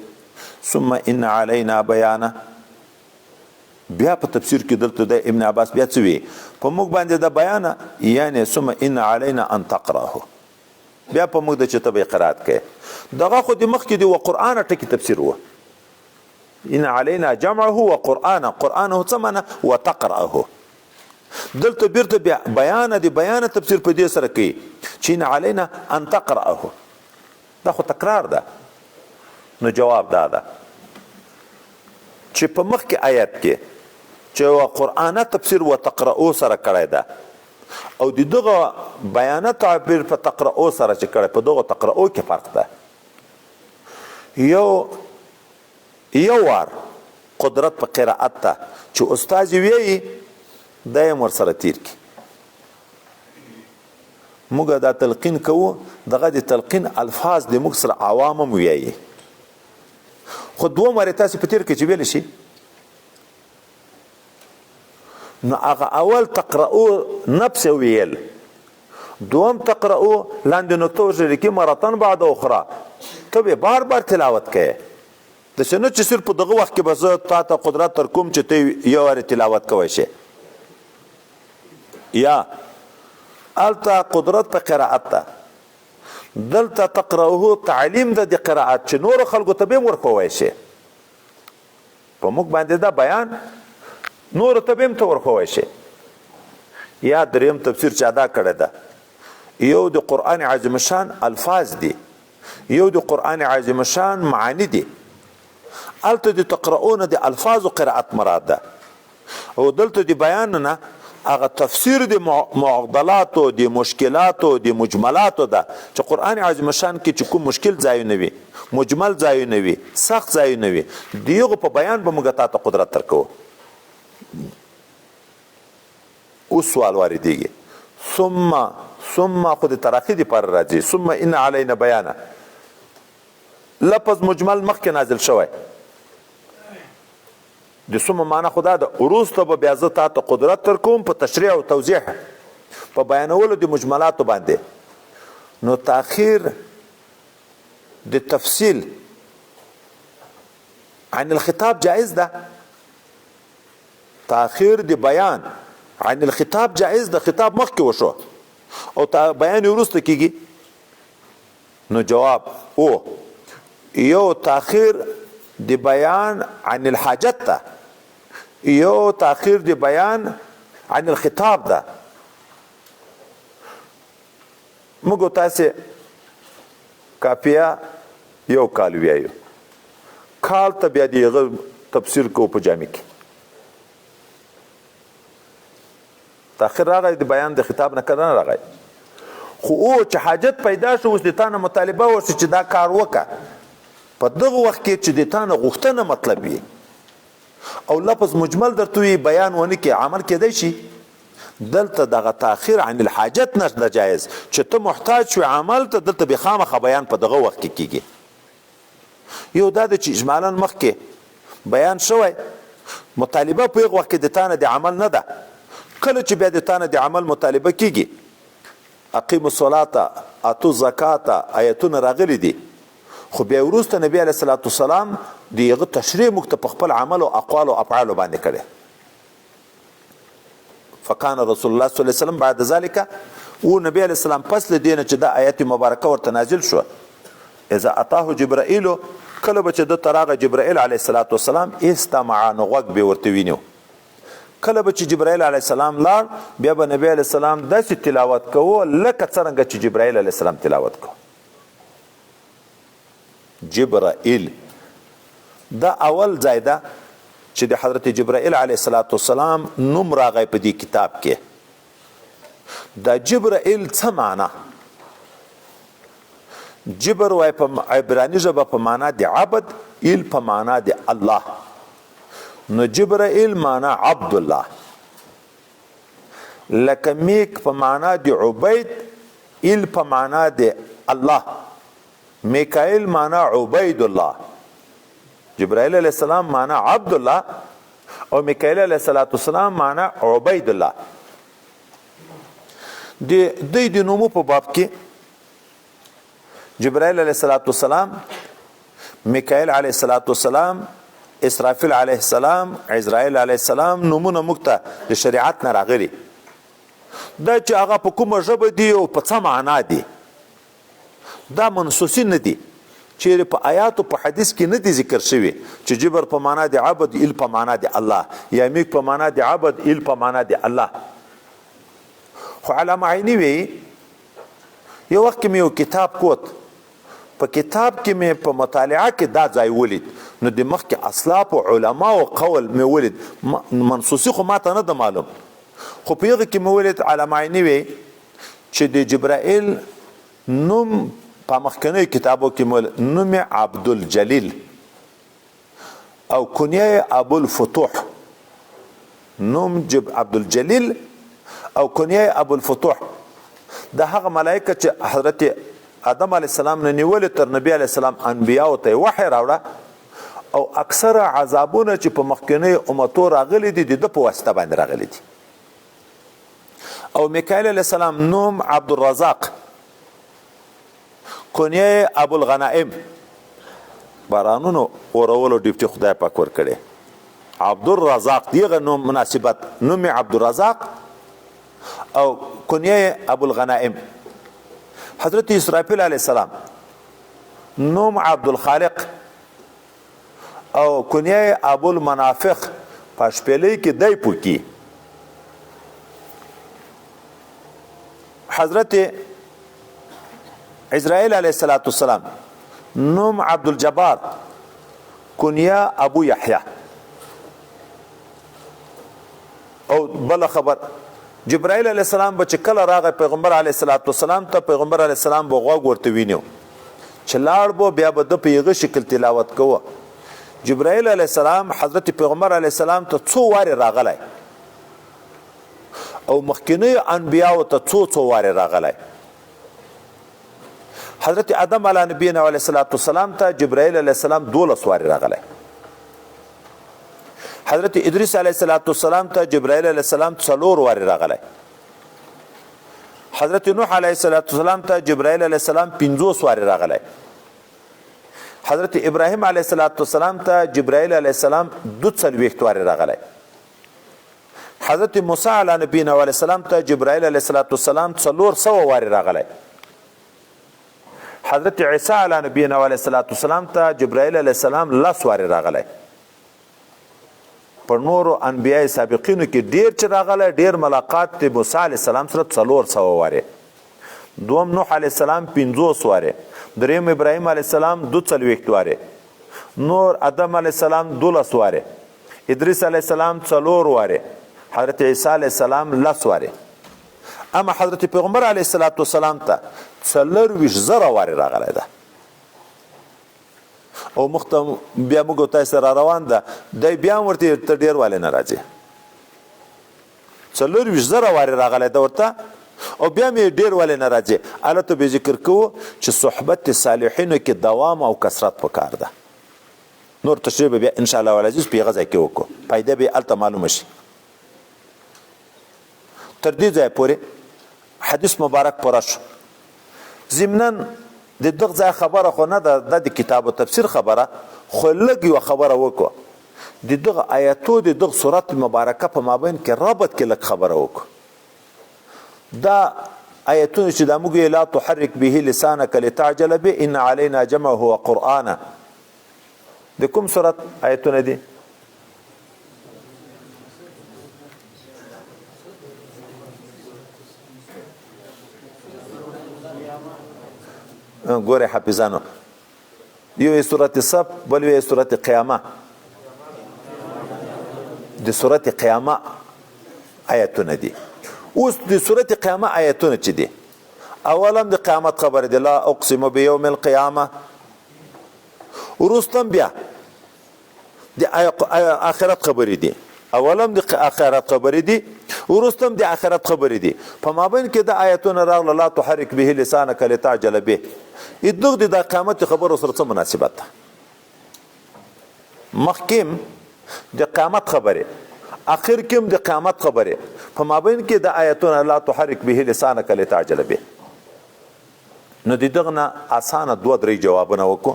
ثم ان علينا بيانه. بیا په تفسیر کې دلته د ابن عباس بیا څه وی؟ په موږ باندې د بیانه یعنی ثم ان علينا ان تقرأه، بیا په موږ د چې ته به قرائت کوې. دغه خو د مخکې دی و قرآن ټکي تفسیر و، ان علينا جمعه و قرآنه، قرآنه څه معنی؟ وتقرأه. دلته بیرته بیا بیانه دی بیانه تفسیر په دې سره کوي چې ان علينا ان تقرأه، دا خو تکرار ده. نو جواب دا ده چې په مخکې آیت کې چې و قرآنه تفسیر و تقرأو سره کړی ده، او د دغه بیانه تعبیر په تقرأو سره چې کړی، په دغه تقرأو کې فرق ده. یو وار قدرت په قرائت ته چې استاد یې ویایي دی هم ورسره تیر کړي. موږ دا تلقین کوو، دغه د تلقین الفاظ د موږ سره عوام هم ویایي، خو دوه مرې تاسې په تیر کې چې ویلی شي، نو هغه اول تقرأو نفس ویل، دوم تقرأو لاندې نقطه ورسره لیکي مرتن بعد اخرى، ته به بار بار تلاوت کوې، داسې نه چې صرف په دغه وخت کې به زه تا ته قدرت تر کوم چې ته یو وارې تلاوت کوی شې. یا هلته قدرت په قرائت ده، دلته تقرأه تعلیم ده د قرائت چې نورو خلکو ته به هم ورښووی شې. په موږ باندې دا بیان نورو ته به هم ته ورښووی شې. یا دریم تفسیر چې ادا کړی ده یو د قرآن عظیم شان الفاظ دي، یو د قرآن عظیم شان معانی دي. هلته د تقرؤون د الفاظو قرائت مراد ده، او دلته د بیان نه هغه تفسیر د معضلاتو، د مشکلاتو، د مجملاتو ده چې قرآن عظیم شان کې چې کوم مشکل ځایونه وي، مجمل ځایونه وي، سخت ځایونه وي، د هغو په بیان به موږ تا ته قدرت درکوو. اوس سوال واردېږي، ثم، ثم خو د تراخي دپاره راځي، ثم ان علینا بیانه، لفظ مجمل مخکې نازل شوی، د ثم معنا خو دا ده وروسته به بیا زه تا ته قدرت درکوم په تشریح او توضیح، په بیانولو د مجملاتو باندې. نو تاخیر د تفصیل عن الخطاب جائز ده، تاخیر د بیان عن الخطاب جائز ده، خطاب مخکې وشو او بیان یې وروسته کیږي. نو جواب او یو تاخیر د بیان عن الحاجت ده، یو تاخیر د بیان عن الخطاب ده. موږ تاسې کاپیا یو کال ویایو، کال ته بیا د هغه تفسیر کوو په جامع کې. تاخیر راغی د بیان د خطاب نه، کله نه راغی، خو او چې حاجت پیدا شو اوس د تا نه مطالبه وشي چې دا کار وکړه، په دغه وخت کې چې د تا نه غوښتنه مطلب وي او لفظ مجمل درته وي، بیان ونه کړي، عمل کېدای شي. دلته دغه تاخیر عن الحاجت نه ده جایز، چې ته محتاج شوې عمل ته، دلته بې خامخا بیان په دغه وخت کې کېږي. یو دا ده چې اجمالاً مخکې بیان شوی، مطالبه په هغه وخت کې د تا نه د عمل نه ده. کله چې بیا د تا نه د عمل مطالبه کېږي، اقیموا الصلاة، اتو الزکاة، آیتونه راغلي دي، خو بیا وروسته نبی علیه الصلاة والسلام د هغه تشریح موږ ته په خپل عمل او اقوال او افعالو باندې کړی. فکان رسول الله صلی الله علیه وسلم بعد ذلك، او نبی علیه السلام پس له دې نه چې دا آیت مبارکه ورته نازل شو، اذا اتاه جبرائیل، کله به چې ده ته راغی جبرائیل علیه الصلاة والسلام، استمع، نو غوږ به ورته وینیو. کله به چې جبرائیل علیه السلام لاړ، بیا به نبی علیه السلام داسې تلاوت کوو لکه څرنګه چې جبرائیل علیه السلام تلاوت کوو. جبرائیل دا اول ځای ده چې د حضرت جبرائیل علیه الصلاة والسلام نوم راغی په دې کتاب کې. دا جبرائیل څه معنا؟ جبر وای په عبراني ژبه په معنا د عبد، ایل په معنا د الله، نو جبرائیل معنا عبد الله، لکه میک په معنا د عبید، ایل په معنا د الله، میکائیل معنا عبید الله، جبرائیل علیه السلام معنا عبد الله او میکائیل علیه السلام معنا عبید الله. د دوی د نومو په باب کې جبرائیل علیه السلام، میکائیل علیه السلام، اسرافیل علیه السلام، عزرائیل علیه السلام نومونه موږ ته د شریعت نه راغلي. دا چې هغه په کومه ژبه دي او په څه معنا دي، دا منصوصي نه دي، چیرې په آیاتو په حدیث کې نه دي ذکر شوي چې جبر په معنا د عبد، ایل په معنا د الله، یا میک په معنا د عبد، ایل په معنا د الله. خو علامه عیني وی، یو وخت کې مې یو کتاب کوت، په کتاب کې مې په مطالعه کې دا ځای ولید، نو د مخکې اسلاف او علماو قول مې ولید، منصوصي خو ماته نه ده معلوم، خو په هغه کې مې ولید علامه عیني وی چې د جبرائیل نوم په مخکنیو کتابو کې مې ولید، نوم یې عبدالجلیل او کنیه یې ابوالفتوح، نوم عبدالجلیل او کنیه یې ابوالفتوح. د هغه ملائکه چې حضرت آدم علیه السلام نه نیولې تر نبی علیه السلام انبیاو ته یې وحی راوړه، او اکثره عذابونه چې په مخکنیو امتو راغلي دي د ده په واسطه باندې راغلي دي. او میکائیل علیه السلام نوم عبدالرزاق، کنیه یې ابوالغنائم، بارانونو اورولو ډیوټي خدای پاک ورکړې. عبدالرزاق دیغه نوم مناسبت، نوم یې عبدالرزاق او کنیه یې ابوالغنائم. حضرت اسرافیل علیه السلام نوم عبدالخالق او کنیه یې ابوالمنافق، په شپېلۍ کې دی پوکي. حضرت عزرائیل علیه السلام نوم عبدالجبار، کنیه ابو یحیی. او بل خبر، جبرائیل علیه السلام به چې کله راغی پیغمبر علیه السلام ته، پیغمبر علیه السلام به غوږ ورته وینیو، چې لاړ به بیا به د په هغه شکل تلاوت کوه. جبرائیل علیه السلام حضرت پیغمبر علیه السلام ته څو وارې راغلی او مخکنیو انبیاو ته څو څو وارې راغلی. حضرت آدم علی نبینا علیه السلام ته جبرائیل علیه السلام 12 وارې راغلی. حضرت ادریس علیه السلام ته جبرائیل علیه السلام 4 وارې راغلی. حضرت نوح علیه السلام ته جبرائیل علیه السلام 50 وارې راغلی. حضرت ابراهیم علیه السلام ته جبرائیل علیه السلام 42 وارې راغلی. حضرت موسی علی نبینا علیه السلام ته جبرائیل علیه السلام 400 وارې راغلی. حضرت عیسی علی نبینا علیه السلام ته جبرائیل علیه السلام 10 وارې راغلی. په نورو انبیاء سابقینو کې ډیر چې راغلی، ډیر ملاقات د موسی علیه السلام سره 400 وارې، دوم نوح علیه السلام 50 وارې، دریم ابراهیم علیه السلام 42 وارې، نور آدم علیه السلام 12 وارې، ادریس علیه السلام 4 وارې، حضرت عیسی علیه السلام 10 وارې. اما حضرت پیغمبر علیه السلام ته 24,000 وارې راغلی ده. او مخته بیا موږ تاسو سره روان ده، دی بیا هم ورته تر ډېر والې نه راځي. 24,000 وارې راغلی ده ورته، او بیا مې ډېر والې نه راځي. هلته به ذکر کوو چې صحبت صالحینو کې دوام او کثرت پکار ده. نور تشریح به بیا ان شاء الله العزیز په هغه ځای کې وکړو، فایده به هلته معلومه شي. تر دې ځایه پورې حدیث مبارک پوره شو. ضمناً د دغه ځای خبره خو نه ده، دا د کتاب و تفسیر خبره، خو لږ یوه خبره وکړو. د دغه آیتو د دغه سورت مبارکه په مابین کې ربط کې لږ خبره وکړو. دا آیتونه چې دا موږ یې لا تحرک به لسانک لتعجل به ان علینا جمعه وقرآنه، د کوم سورت آیتونه دي؟ ګورې حافظانو، یو یې سورت صف، بل یې سورت قیامه. د سورت قیامه آیتونه دي. اوس د سورت قیامه آیتونه چې دي، اولا د قیامت خبره ده، لا اقسم بیوم القیامه. وروسته بیا د آخرت خبرې دي، اولا د آخرت خبرې دي، وروسته د آخرت خبرې دي. په مابین کې د آیتونه راغله لا تحرک به لسانک لتعجل به. دغه د قیامت خبرو سره څه مناسبت ده؟ مخکې د قیامت خبرې، اخر کې هم د قیامت خبرې، په مابین کې د آیتونه لا تحرک به لسانک لتعجل به. نو د دغه نه اسانه دوه درې جوابونه وکړو.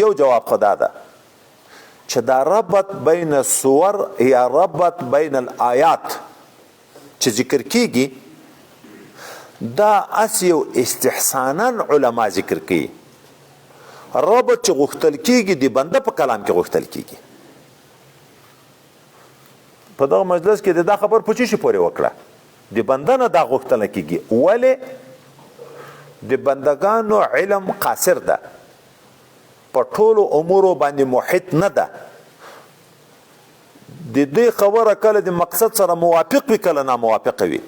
یو جواب خو دا ده چې دا ربط بین الصور یا ربط بین الآیات چې ذکر کیږي، دا اس یو استحسانا علما ذکر کوي. ربط چې غوښتل کیږي د بنده په کلام کې غوښتل کیږي. په دغه مجلس کې د دا خبر په څه شي پورې وکړه، د بنده نه دا غوښتنه کیږي. ولې؟ د بندګانو علم قاصر ده، په ټولو امورو باندې محیط نه ده. د دې خبره کله د مقصد سره موافق وي، کله ناموافق وي.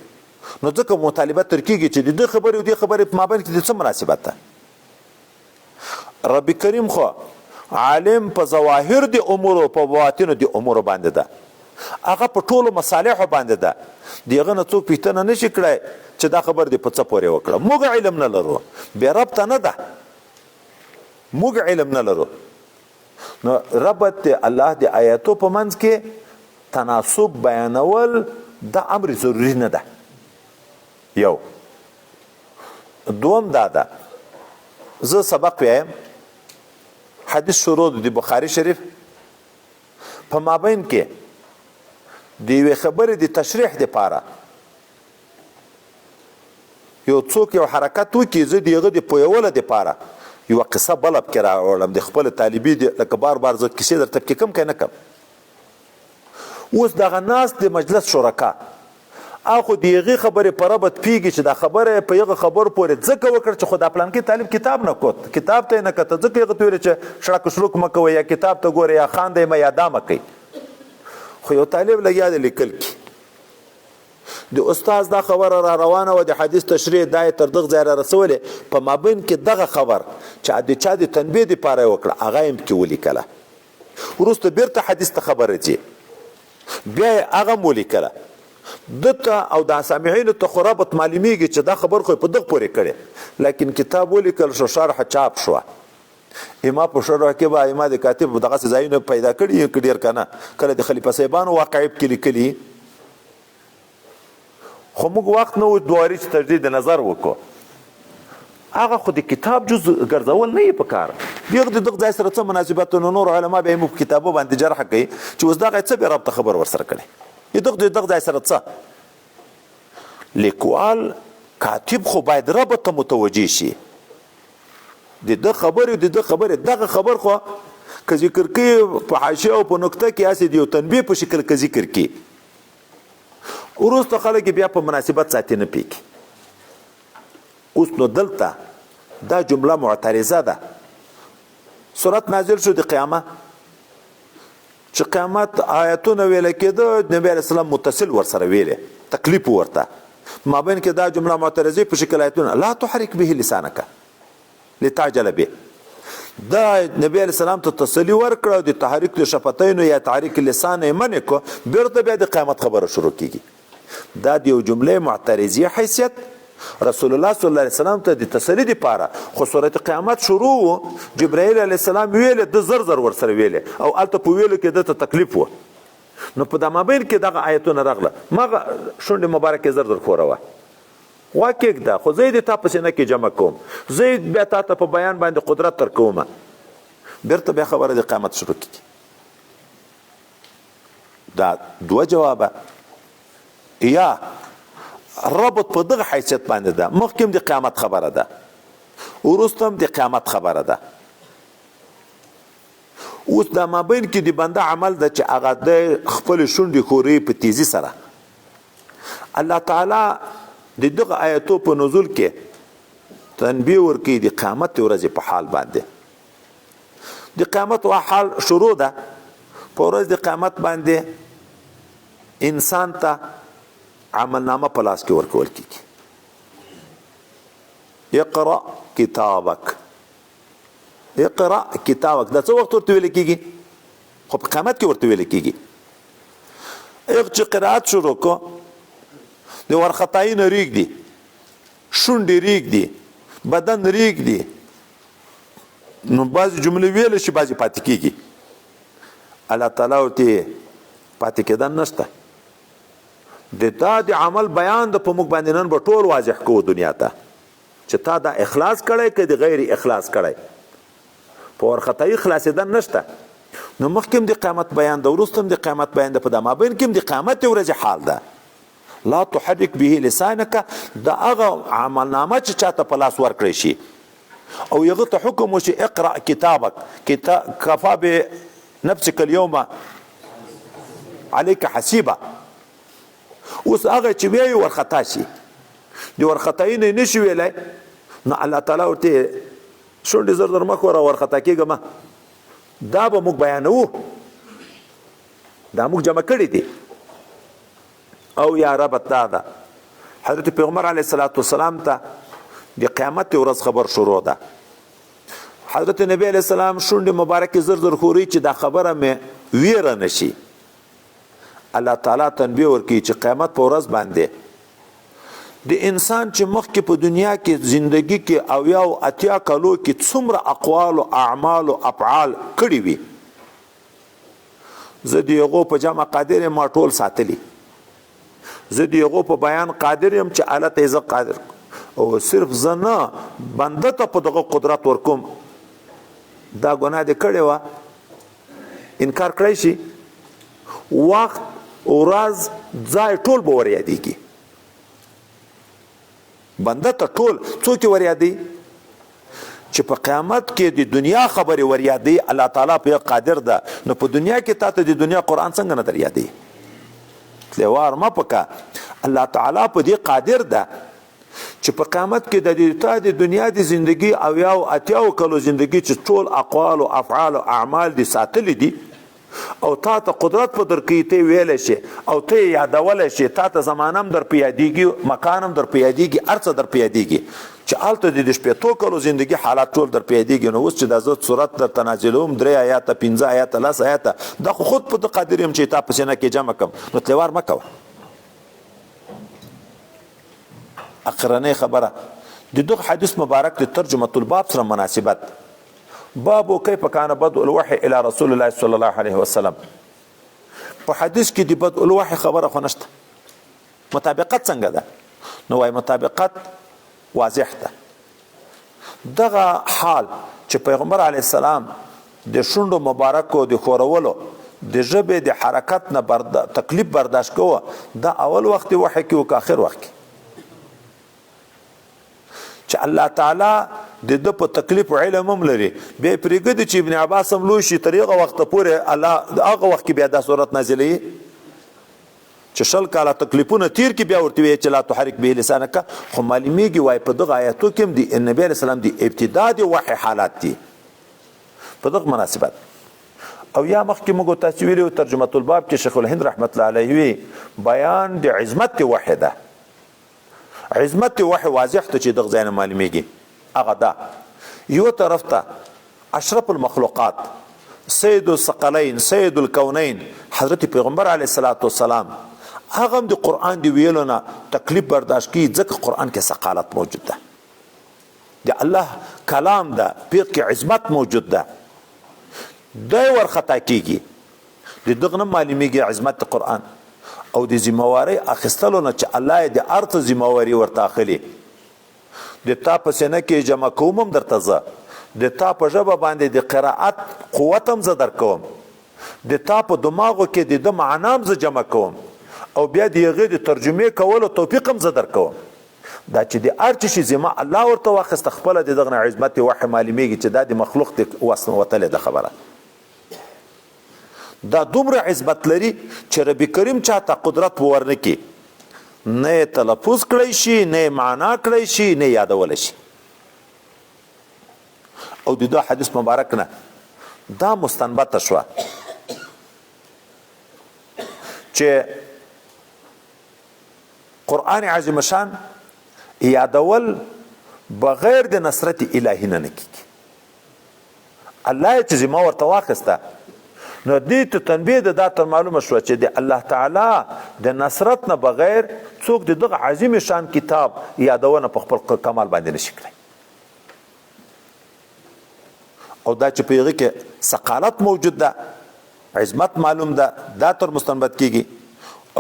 نو ځکه مطالبه تر کېږي چې د دې خبرې او دې خبرې په مابین کې د څه مناسبت ده. رب کریم خو عالم په ظواهر د امورو، په بواطنو د امورو باندې ده، هغه په ټولو مصالحو باندې ده. د هغه نه څوک پوښتنه نه شي کړای چې دا خبر دې په څه پورې وکړه. موږ علم نه لرو، بې ربطه نه ده، موږ علم نه لرو. نو ربط د الله د آیاتو په منځ کې تناسب بیانول دا امر ضروري نه ده. یو دوم دا ده، زه سبق وایم، حدیث شروع د بخاري شریف، په مابین کې د یوې خبرې د تشریح دپاره یو څوک یو حرکت وکړي، زه د هغه د پوهولو دپاره یوه قصه بله پکې راوړم، د خپل طالبي د لکه بار بار زه کیسې درته پکې کوم که نه کوم. اوس دغه ناست د مجلس شرکا هغه خو د هغې خبرې په ربط پیږي چې دا خبره یې په هغه خبرو پورې ځکه وکړه چې خو دا پلانکي طالب کتاب نه کوت، کتاب ته یې نه کته، ځکه هغه ته ویل چې شړک شړوک مه کوئ، یا کتاب ته ګوره، یا خاندئ مه، یا دا مه کوئ. خو یو طالب لګیا دی لیکل کی، د استاد دا خبره را روانه وه، د حدیث تشریح دا یې تر دغه ځایه را رسولې، په مابین کې دغه خبر چې د چا د تنبیه دپاره یې وکړه هغه یې هم پکې ولیکله. وروسته بیرته حدیث ته خبره ځي، بیا یې هغه هم ولیکله. ده ته او د سامعینو ته خو ربط معلومیږي چې دا خبر خو یې په دغه پورې کړې، لیکن کتاب ولیکل شو، شرح چاپ شوه. اما په شرح کې به اما د کاتب دغسې ځایونه پیدا کړي که ډېر که نه، کله د خلیفه صاحبانو واقعې پکې لیکلي، خو موږ وخت نه و دواري چې تجدید نظر وکړو. هغه خو د کتاب جز ګرځول نه یې پکار، دغه د دغه ځای سره څه مناسبت؟ نو نور علما بیا موږ کتابو باندې جرح کوي چې اوس دغه څه بې ربطه خبر ورسره کړي، دغه د دغه ځای سره څه؟ لیکوال کاتب خو باید ربط ته متوجه شي، د ده خبرې د ده خبرې دغه خبر خو که ذکر کوي په حاشیه او په نکته کې هسې د یو تنبیه په شکل که ذکر کوي، وروسته خلک بیا په مناسبت ساتي نه پیږي. اوس نو دلته دا جمله معترضه ده، سورت نازل شو د قیامت، چې قیامت آیتونه ویل کېده، نبی علیه السلام متصل ورسره ویلې، تکلیف ورته مابین کې دا جمله معترضه په شکل آیتونه لا تحرک به لسانک لتعجل به، دا نبی علیه السلام ته تسلی ورکړه، د تحریک د شفتینو یا تحریک لسان یې منع کړو، بیرته بیا د قیامت خبره شروع کیږي. دا د یو جملې معترضې حیثیت رسول الله صلی الله علیه وسلم ته د تسلی دپاره، خو سورت قیامت شروع و، جبرائیل علیه السلام ویلې، ده زر زر ورسره ویلې او هلته په ویلو کې ده ته تکلیف و، نو په دا مابین کې دغه آیتونه راغله، مغه شونډې مبارکې زر زر ښوروه، غوږ کېږده، خو زه یې د تا په سینه کې جمع کوم، زه یې بیا تا ته په بیان باندې قدرت در کوم. بیرته بیا خبره د قیامت شروع کېږي. دا دوه جوابه یا ربط په دغه حیثیت باندې ده، مخکې هم د قیامت خبره ده، وروسته هم د قیامت خبره ده. اوس دا مابین کې د بنده عمل ده چې هغه د خپلې شونډې ښوري په تیزي سره. الله تعالی د دغه آیتو په نزول کې تنبیه ورکوي د قیامت ورځې په حال باندې. د قیامت حال شروع ده، په ورځ د قیامت باندې انسان ته عملنامه په لاس کې ورکول کیږي. اقرأ کتابک، اقرأ کتابک، دا څه وخت ورته ویل کیږي؟ خو په قیامت کې ورته ویل کیږي. هغه چې قرائت شروع کو، د ورخطایي نه رېږدي، شونډې رېږدي، بدن رېږدي، نو بعضې جملې ویلی شي، بعضې پاتې کیږي. الله تعالی ورته پاتې کېدل نشته. د تا د عمل بیان د په موږ باندې نن به ټول واضح کوو دنیا ته چې تا دا اخلاص کړی که د غیر اخلاص کړی، په ورخطایي خلاصېدل نشته. نو مخکې هم د قیامت بیان ده، وروسته هم د قیامت بیان ده، په دا مابین کې هم د قیامت د ورځې حال ده. لا تحرک به لسانک، دا هغه عملنامه چې چاته په لاس ورکړی شي او هغه ته حکم وشي اقرأ کتابک، کفا بنفسک اليوم عليك حسیبا. اوس هغه چې وایي ورخطا شي، د ورخطایي نه نشي ویلی، نو الله تعالی ورته شونډې زر زر مه ښوره، ورخطا کېږه مه. دا به موږ بیانوو، دا موږ جمع کړي دي. او یا رب دا ده حضرت پیغمبر علیه الصلاة والسلام ته د قیامت ورځ خبر شروع ده. حضرت نبی علیه السلام شونډې مبارکې زر زر ښوري چې دا خبره مې ویره نه شي. الله تعالی تنبیه ورکوي چې قیامت په ورځ باندې د انسان چې مخکې په دنیا کې زندگی کې اویا او اتیا کلو کې څومره اقوال او اعمال او افعال کړي وي، زه د هغو په جمع قادر یم، ما ټول ساتلي، زه د هغو په بیان قادر یم چې هلته یې زه قادر، او صرف زه نه بنده ته په دغه قدرت ورکوم. دا ګناه دې کړې وه، انکار کړی شي، وخت ورځ ځای ټول به وریادېږي. بنده ته ټول څوک یې وریادوي؟ چې په قیامت کې د دنیا خبرې وریادوي، الله تعالی په قادر ده، نو په دنیا کې تا ته د دنیا قرآن څنګه نه دریادوي؟ تلوار مه پکه. الله تعالی په دې قادر ده چې په قیامت کې د دې تا د دنیا د زندگی او یاو اتیاو کلو زندگی چې ټول اقوال او افعال او اعمال دي ساتلي دي او تا ته قدرت په درکې ته ویل شي او ته یادول شي، تا ته زمانه هم در په یادېږي، مکان هم در په یادېږي، هر څه در په یادېږي، چې هلته د 60 کلو زندگی حالات ټول در په یادېږي. نو اوس چې دا زه سورت درته نازلوم، 3 آیاته، 5 آیاته، 10 آیاته، دا خو خود په ده قادر یم چې تا په سینه کې جمع کړم، نو تلوار مه کوه. اخرنۍ خبره د دغه حدیث مبارک د ترجمة الباب سره مناسبت، باب کیف کان بدء الوحی الی رسول الله صلی الله علیه وسلم. په حدیث کې د بدء الوحی خبره خو نشته، مطابقت څنګه ده؟ نو وایي مطابقت واضح ده. دغه حال چې پیغمبر علیه السلام د شونډو مبارکو د ښورولو د ژبې د حرکت نه تکلیف برداشت کوه، دا اول وخت وحی کې او که آخر وخت کې؟ چې الله تعالی د ده په تکلیف علم هم لري، بیا یې پرېږدي چې ابن عباس هم لوی شي، تر هغه وخته پورې الله هغه وخت کې بیا دا سورت نازلوي چې 20 کاله تکلیفونه تیر کړي، بیا ورته وایي چې لا تحرک به لسانک. خو معلومیږي وایي په دغه آیتو کې هم د نبی علیه السلام د ابتدا د وحی حالات دي په دغه مناسبت. او یا مخکې موږ تاسو ویلي وو ترجمة الباب کې شیخ الهند رحمت الله علیه وی بیان د عظمت د وحی ده. عظمت د وحی واضح ته چې دغه ځای نه معلومیږي، هغه دا یو طرف ته اشرف المخلوقات سید الثقلین سید الکونین حضرت پیغمبر علیه الصلاة والسلام، هغه هم د قرآن د ویلو نه تکلیف برداشت کوي، ځکه قرآن کې ثقالت موجود ده، د الله کلام ده، پیر کې عظمت موجود ده، دی ورخطا کیږي، د دغه نه معلومیږي عظمت د قرآن او د ذمهوارۍ اخیستلو نه چې الله یې د هر څه ذمهواري ورته اخلي. د تا په سینه کې جمع کوم هم درته زه، د تا په ژبه باندې د قرائت قوت هم زه درکوم، د تا په دماغو کې د ده معنا هم زه جمع کوم، او بیا د هغې د ترجمې کولو توفیق هم زه درکوم. دا چې د هر څه شي ذمه الله ورته واخیسته، خپله د دغه نه عظمت وحی معلومیږي چې دا د مخلوق د وس نه وتلې ده خبره. دا دومره عظمت لري چې رب کریم چاته قدرت ورنه کړي، نه یې تلفظ کړی شي، نه یې معنا کړی شي، نه یې یادولی شي. او د دا حدیث مبارک نه دا مستنبته شوه چې قرآن عظیم شان یادول بغیر د نصرت الهي نه نه کېږي. الله یې چې ذمه ورته واخیسته، نو دې ته تنبیه ده، دا تر معلومه شوه چې د الله تعالی د نصرت نه بغیر څوک د دغه عظیم شان کتاب یادونه په خپل کمال باندې نشي کړی. او دا چې په هغه کې ثقالت موجود ده، عظمت معلوم ده، دا تر مستنبط کیږي.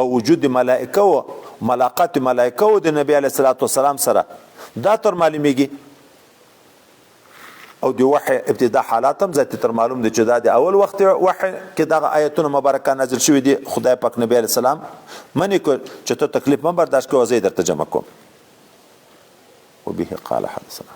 او وجود ملائکه و ملاقات ملائکه و د نبی علیه الصلاة والسلام سره دا تر معلومیږي. او د وحی ابتدا حالات هم ذاتي تر معلوم دي چې دا د اول وخت وحی کې دغه آیتونه مبارکه نازل شوي دي. خدای پاک نبی علیه السلام منې کړ چې ته تکلیف مه برداشت کوه، زه یې درته جمع کوم. وبه قال حدثنا.